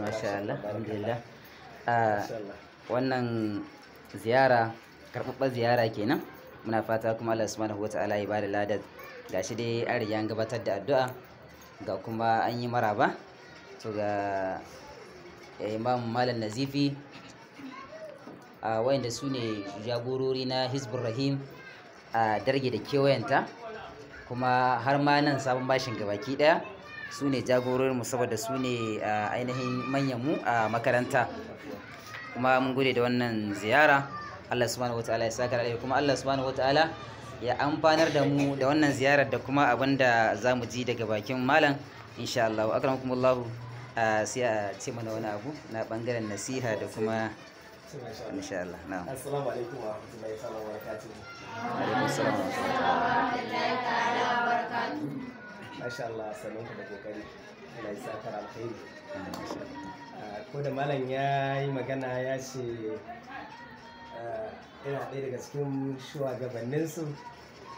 Masha Allah, alhamdulillah. Wannan ziyara karɓaɓɓar ziyara kenan. Muna fata kuma Allah subhanahu wata'ala ya bada ladar. Gashi dai an riga an gabatar da addu'a, ga kuma an yi maraba. To ga Imam Malam Nazifi, wayanda su ne jagorori na Hizbur Rahim a Darge da kewayenta, kuma har ma nan sabon bashin gabaki daya su ne jagororinmu, saboda su ne ainihin manyanmu a makaranta. Kuma mun gode da wannan ziyara. Allah subhanahu wataala ya saka alheri, kuma Allah subhanahu wataala ya amfanar da mu da wannan ziyarar da kuma abin da za mu ji daga bakin malam insha Allah. Akramakumullahu, sai a ce mana wani abu na bangaren nasiha da kuma insha Allah. Na'am. Assalamu alaikum wa rahmatullahi ta'ala wa barakatuh. Alaikum assalam wa rahmatullahi ta'ala wa barakatuh. Masha Allah, sannun ku da kokari. Allah ya saka alkhairi. Ko da malam ya yi magana ya ce ina ɗaya daga cikin shugabanninsu,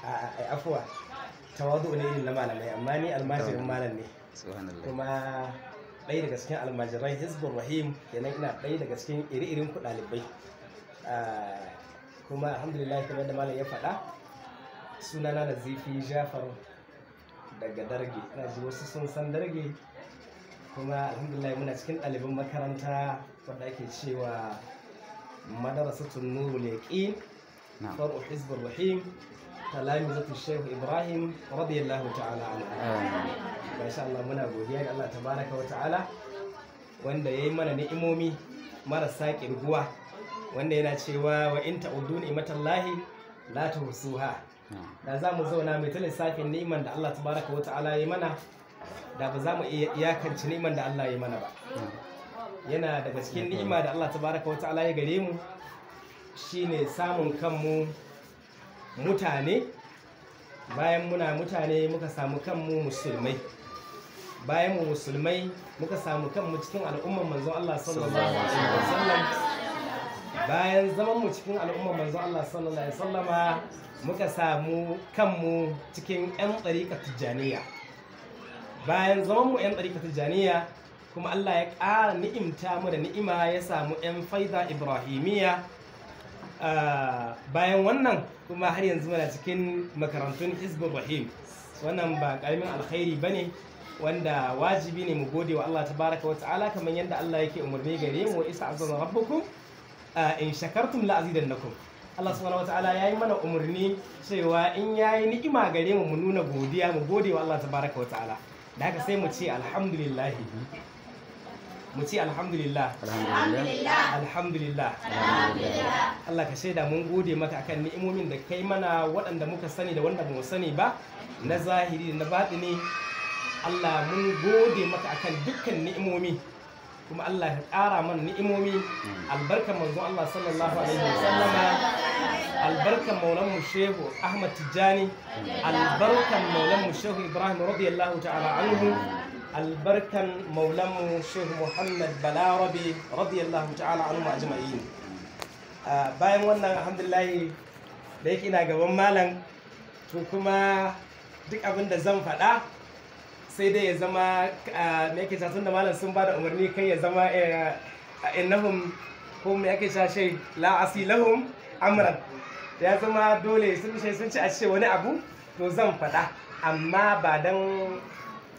a afuwa tawadu ne irin na malamai, amma ni almajirin malam ne. Subhanallah. Kuma ɗaya daga cikin almajiran Hizbur Rahim kenan, ina ɗaya daga cikin iri-irin ku ɗalibai. Kuma alhamdulillah, kamar da malam ya faɗa, sunana Nazifi Jafar daga Darge. Ina ji wasu sun san Darge. Kuma alhamdulillah muna cikin ɗaliban makaranta wadda ake cewa Madarasatun Nurul Yaqin, far'u Hizbur Rahim, talamizatu Sheikh Ibrahim radiyallahu ta'ala anhu. Masha Allah, muna godiya ga Allah tabaraka wa ta'ala wanda yayi mana ni'imomi marasa kirguwa, wanda yana cewa wa in ta'uddu ni'matallahi la tuhsuha. Da za mu zauna mai ta lissafin ni'iman da Allah tabaraka wa ta'ala ya mana, da ba za mu iya iyakance ni'iman da Allah ya mana ba. Yana daga cikin ni'ima da Allah tabaraka wa ta'ala ya gare mu shine samun kanmu mutane. Bayan muna mutane muka samu kanmu musulmai, bayan mu musulmai muka samu kanmu cikin al'umman manzon Allah sallallahu alaihi wasallam. Bayan zaman mu cikin al'umman manzon Allah sallallahu alaihi wasallama muka samu kanmu cikin 'yan ɗariƙar Tijjaniya. Bayan zaman mu 'yan ɗariƙar Tijjaniya kuma Allah ya ƙara ni'imta mu da ni'ima ya samu 'yan faida Ibrahimiyya. Bayan wannan kuma har yanzu muna cikin makarantun Hizbur Rahim. Wannan ba ƙaramin alkhairi ba ne, wanda wajibi ne mu gode wa Allah tabaraka wa ta'ala, kamar yadda Allah yake umarni gare mu: iz ta'azzana rabbukum in shakartum la azidannakum. Allah subhanahu wa ta'ala yayi mana umarni cewa in yayi ni'ima gare mu, mu nuna godiya, mu gode wa Allah tabaraka wa ta'ala. Da haka sai mu ce alhamdulillah, mu ce alhamdulillah. Alhamdulillah. Alhamdulillah. Allah ka shaida mun gode maka akan ni'imomin da kai mana, waɗanda muka sani da wanda ba mu sani ba, na zahiri da na baɗini. Allah, mun gode maka akan dukkan ni'imomi, kuma Allah ka ƙara mana ni'imomi albarkan manzon Allah sallallahu alaihi wasallama, albarkan maulan mu Shehu Ahmad Tijjani, albarkan maulan mu Shehu Ibrahim radiyallahu ta'ala anhu, albarkan maulan mu Shehu Muhammad Balarabe radiyallahu ta'ala anhu ajma'in. Bayan wannan, alhamdulillah, da yake ina gaban malam, to kuma duk abin da zan faɗa sai dai ya zama, me yake tun da malam sun bada umarni kai ya zama innahum ko me yake shashe la asi lahum amran, ya zama dole sun ce a ce wani abu, to zan faɗa. Amma ba dan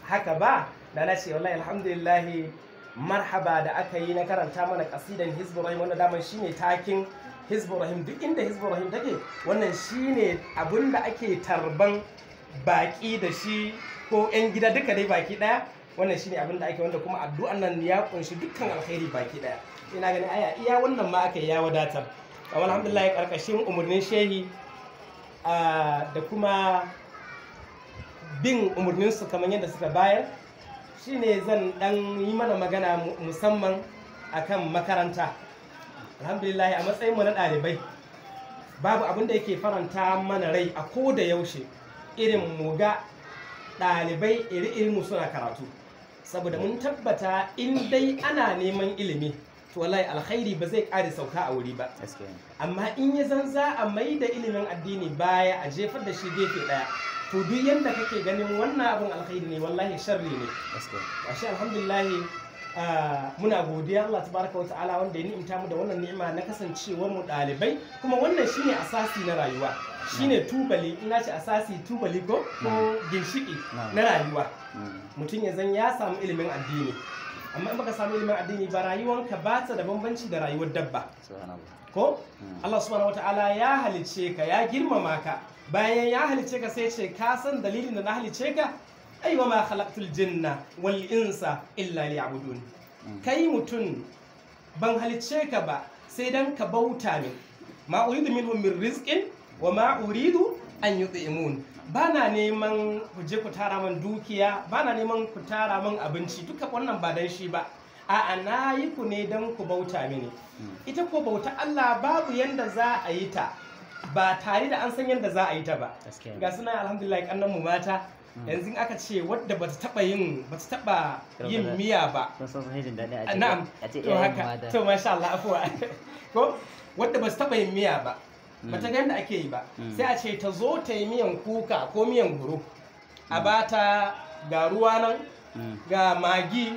haka ba da na ce wallahi alhamdulillah, marhaba da aka yi na karanta mana kasidan Hizbur Rahim, wanda daman shine takin Hizbur Rahim. Duk inda Hizbur Rahim take, wannan shine abin da ake tarban baki da shi, ko 'yan gida duka dai baki daya. Wannan shine abin da ake, wanda kuma addu'an nan ya kunshi dukkan alkhairi baki daya. Ina ganin aya iya wannan ma aka yi ya wadatar. Amma alhamdulillah, karkashin umarnin shehi da kuma bin umarninsu kamar yadda suka bayar, shine zan dan yi mana magana musamman akan makaranta. Alhamdulillah, a matsayin mu na ɗalibai, babu abin da yake faranta mana rai a ko da yaushe irin mu ga ɗalibai iri-irin mu suna karatu, saboda mun tabbata in dai ana neman ilimi, to wallahi alkhairi ba zai ƙare sauka a wuri ba. Amma in ya zan za a mai da ilimin addini baya, a jefar da shi gefe ɗaya, to duk yanda kake ganin wannan abin alkhairi ne, wallahi sharri ne. Gashi alhamdulillah, Muna godiya Allah tabaraka wa ta'ala wanda ya ni'imta mu da wannan ni'ima na kasancewar mu ɗalibai, kuma wannan shine asasi na rayuwa, shine tubali. Ina ce asasi, tubali ko ginshiki na rayuwa. Mutum ya zan ya samu ilimin addini, amma in baka samu ilimin addini ba, rayuwanka ba ta da bambanci da rayuwar dabba. Ko Allah subhanahu wataala ya halice ka, ya girmama ka. Bayan ya halice ka sai ce, ka san dalilin da na halice ka? Ai wa ma khalaqtul jinna wal insa illa liya'budun. Kai mutum, ban halice ka ba sai dan ka bauta min. Ma uridu minhum min rizqin wa ma uridu an yut'imun. Bana neman ku je ku tara man dukiya, bana neman ku tara man abinci, duka wannan ba dan shi ba. A'a, na yi ku ne dan ku bauta mini. Ita ko bauta Allah babu yanda za a yi ta ba tare da an san yanda za a yi ta ba. Ga suna alhamdulillah kannan mu mata, yanzu aka ce wadda bata taba yin miya ba, na'am, to haka, to masha Allah, afuwa, ko wadda bata taba yin miya ba, bata ga yadda ake yi ba, sai a ce ta zo ta yi miyan kuka ko miyan guro, a bata ga ruwa nan, ga magi,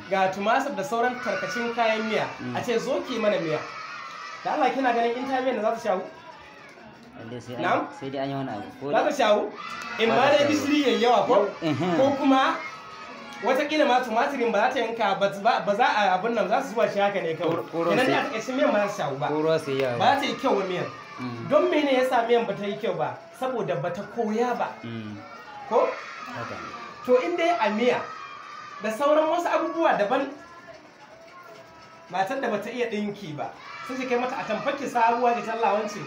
ga tumatir da sauran tarkacin kayan miya, a ce zo ki mana miya. Da Allah kina ganin in ta miyan da za ta shawo? Na'am? Sai dai an yi wani abu. Za ta shawo? In ma dai gishiri yayi yawa ko? Ko kuma watakila ma tumatirin ba za ta yanka ba, za a abin nan za su zuwa shi haka ne kawai. Kenan dai a takaice miyan ba za ta shawo ba. Ba ta yi kyau wa miyan. Don mene ya sa miyan ba ta yi kyau ba? Saboda ba ta koya ba. Ko? To in dai a miya da sauran wasu abubuwa daban, matar da bata iya ɗinki ba sai ki kai mata a tamfarki sabuwa da tallawance,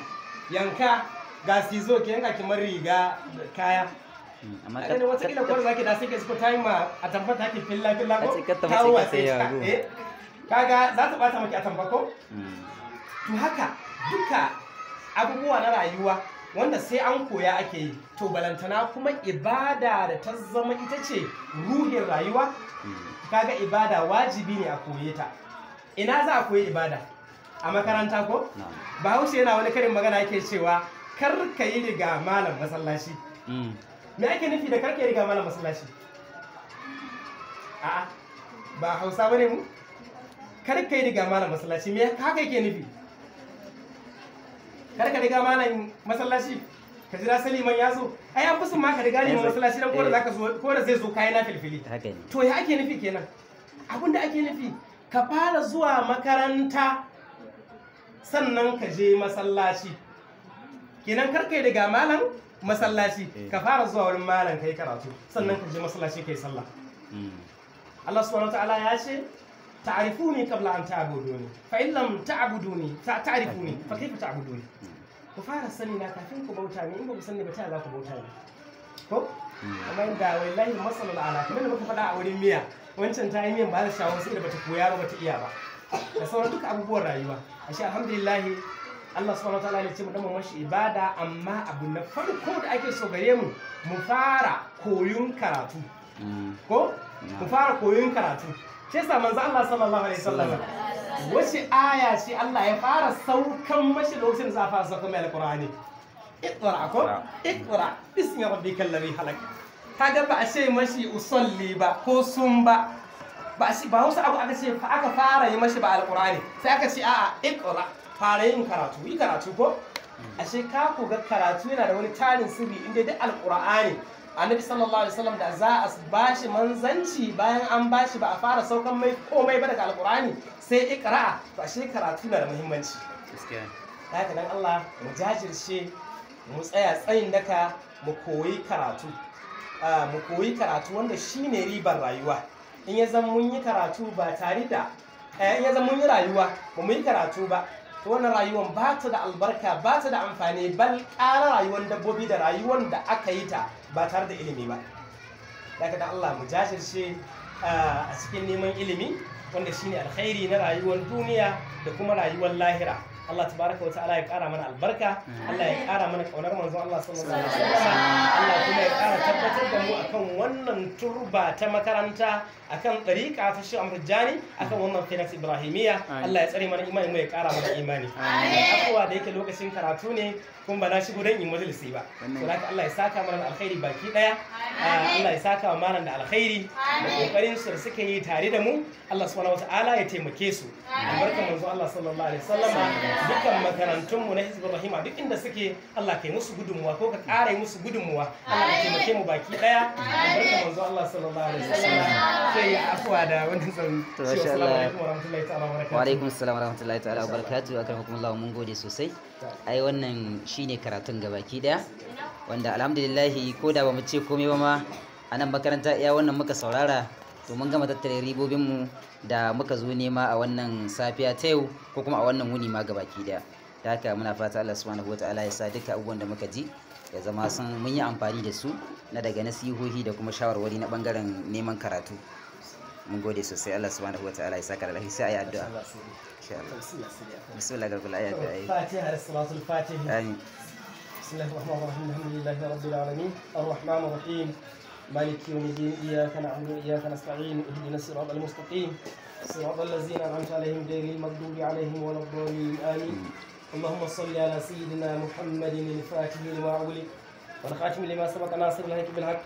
yanka ga sizo ki yanka kimar riga kaya. Amma a ganin watakila kwar zaki da sai ka suko ta yi ma a tamfar take filla filla ko ta watse ta, kaga za ta bata maki a tamfa ko. To haka duka abubuwa na rayuwa wanda sai an koya ake yi. To balantana kuma ibada da ta zama ita ce ruhin rayuwa. Kaga ibada wajibi ne a koye ta. Ina za a koyi ibada? A makaranta ko? Bahaushe yana wani karin magana yake cewa kar ka yi riga malam masallaci. Me ake nufi da kar ka yi riga malam masallaci? A'a, ba Hausa bane mu. Kar ka yi riga malam masallaci, me haka yake nufi? Kar ka riga malam masallaci, ka jira saliman ya zo. Ai an fi son ma ka riga liman masallaci dan ko da zaka zo, ko da zai zo kayan na filfili. To ya ake nufi kenan? Abin da ake nufi, ka fara zuwa makaranta sannan ka je masallaci. Kenan kar ka yi riga malam masallaci, ka fara zuwa wurin malam kai karatu, sannan ka je masallaci kai sallah. Allah subhanahu wataala ya ce ta'rifuni qabla an ta'buduni, fa in lam ta'buduni ta'rifuni fa kayfa ta'buduni. Ku fara sani na kafin ku bauta ni, in ba ku sani ba ta za ku bauta ni? Ko amma inda wallahi masalul ala, kamar da muka faɗa a wurin miya, wancan ta yi miyan ba ta shawo sai da bata koya ba, bata iya ba, da sauran duka abubuwan rayuwa. Ashe alhamdulillah Allah subhanahu wataala ya ce mu dama mashi ibada, amma abu na farko da ake so gare mu, mu fara koyon karatu. Ko mu fara koyon karatu. Shi yasa manzo Allah sallallahu alaihi wasallam, wace aya ce Allah ya fara saukan mashi lokacin da za a fara saukan mai alqur'ani? Iqra ko? Iqra bismi rabbikal ladhi khalaq. Kaga ba a ce mashi usalli ba ko sun ba, ba shi ba wasu abu aka ce aka fara yi mashi ba alqur'ani, sai aka ce a'a iqra, fara yin karatu, yi karatu ko? Ashe ka ku ga karatu yana da wani tarin sirri inda duk alqur'ani Annabi sallallahu alaihi wasallam da za a bashi manzanci, bayan an bashi ba a fara saukan mai komai ba daga alqur'ani sai iqra. To ashe karatu na da muhimmanci. Gaskiya. Haka dan Allah mu jajirce, mu tsaya tsayin daka, mu koyi karatu. Mu koyi karatu wanda shine ribar rayuwa. In ya zama mun yi karatu ba tare da in ya zama mun yi rayuwa ba mu yi karatu ba, to wannan rayuwan ba ta da albarka, ba ta da amfani, bal ƙara rayuwar dabbobi da rayuwar da aka yi ta ba tare da ilimi ba. Daga da Allah mu jajirce a cikin neman ilimi wanda shine alkhairi na rayuwar duniya da kuma rayuwar lahira. Allah tabaraka wa ta'ala ya ƙara mana albarka, Allah ya ƙara mana ƙaunar manzon Allah sallallahu alaihi wasallam, Allah kuma ya ƙara tabbatar da mu akan wannan turba ta makaranta, akan ɗariƙa ta Shehu Ahmad Tijjani, akan wannan finas Ibrahimiyya. Allah ya tsare mana imani mu, ya ƙara mana imani. Afuwa da yake lokacin karatu ne kuma ba na shigo don in majalisi ba. To haka Allah ya saka mana da alkhairi baki daya. Allah ya saka wa malam da alkhairi da kokarin su da suka yi tare da mu. Allah subhanahu wataala ya taimake su. Albarkan manzo Allah sallallahu alaihi wasallama. Dukkan makarantun mu na Hizbur Rahim duk inda suke, Allah kai musu gudunmuwa ko ka ƙara yi musu gudunmuwa. Allah ya taimake mu baki daya. Albarkan manzo Allah sallallahu alaihi wasallama. Sai ya afuwa da wannan zan To, ce masha assalamu Allah. alaikum warahmatullahi ta'ala wabarakatuh. Wa alaikum assalam warahmatullahi ta'ala wabarakatuh. Akramakumullah, mun gode sosai. Ai wannan shine karatun gabaki daya, wanda alhamdulillah ko da bamu ce komai ba ma a nan makaranta, iya wannan muka saurara, to mun gama tattare ribobin mu da muka zo nema a wannan safiya ta yau ko kuma a wannan wuni ma gabaki daya. Da haka muna fata Allah subhanahu wataala ya sa duka abubuwan da muka ji ya zama sun mun yi amfani da su na daga nasihohi da kuma shawarwari na bangaren neman karatu. Mun gode sosai. Allah subhanahu wataala ya saka da alheri. Sai ayi addu'a insha Allah. Bismillah, gargula ayi addu'a. فاتحة الصلاة الفاتحة. Amin. بسم الله الرحمن الرحيم، الحمد لله رب العالمين، الرحمن الرحيم، مالك يوم الدين، إياك نعبد وإياك نستعين، اهدنا الصراط المستقيم، صراط الذين أنعمت عليهم غير المغضوب عليهم ولا الضالين، آمين. اللهم صل على سيدنا محمد الفاتح لما أغلق والخاتم لما سبق، ناصر الحق بالحق،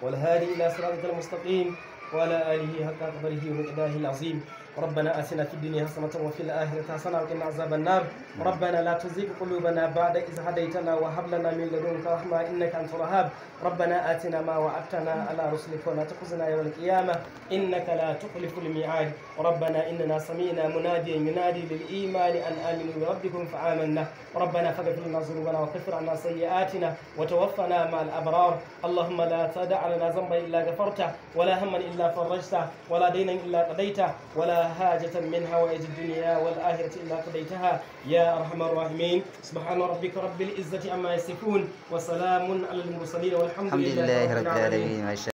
والهادي إلى صراطك المستقيم، وعلى آله حق قدره ومقداره العظيم. ربنا آتنا في الدنيا حسنة وفي الآخرة حسنة وقنا عذاب النار. ربنا لا تزغ قلوبنا بعد إذ هديتنا وهب لنا من لدنك رحمة إنك أنت الوهاب. ربنا آتنا ما وعدتنا على رسلك ولا تخزنا يوم القيامة إنك لا تخلف الميعاد. ربنا إننا سمعنا مناديا ينادي للإيمان أن آمنوا بربكم فآمنا. ربنا فاغفر لنا ذنوبنا وكفر عنا سيئاتنا وتوفنا مع الأبرار. اللهم لا تدع لنا ذنبا إلا غفرته، ولا هما إلا فرجته، ولا دينا إلا قضيته، ولا حاجة من حوائج الدنيا والآخرة إلا قضيتها يا أرحم الراحمين. سبحان ربك رب العزة عما يصفون، وسلام على المرسلين، والحمد الحمد لله لله رب رب العالمين. العالمين. ما شاء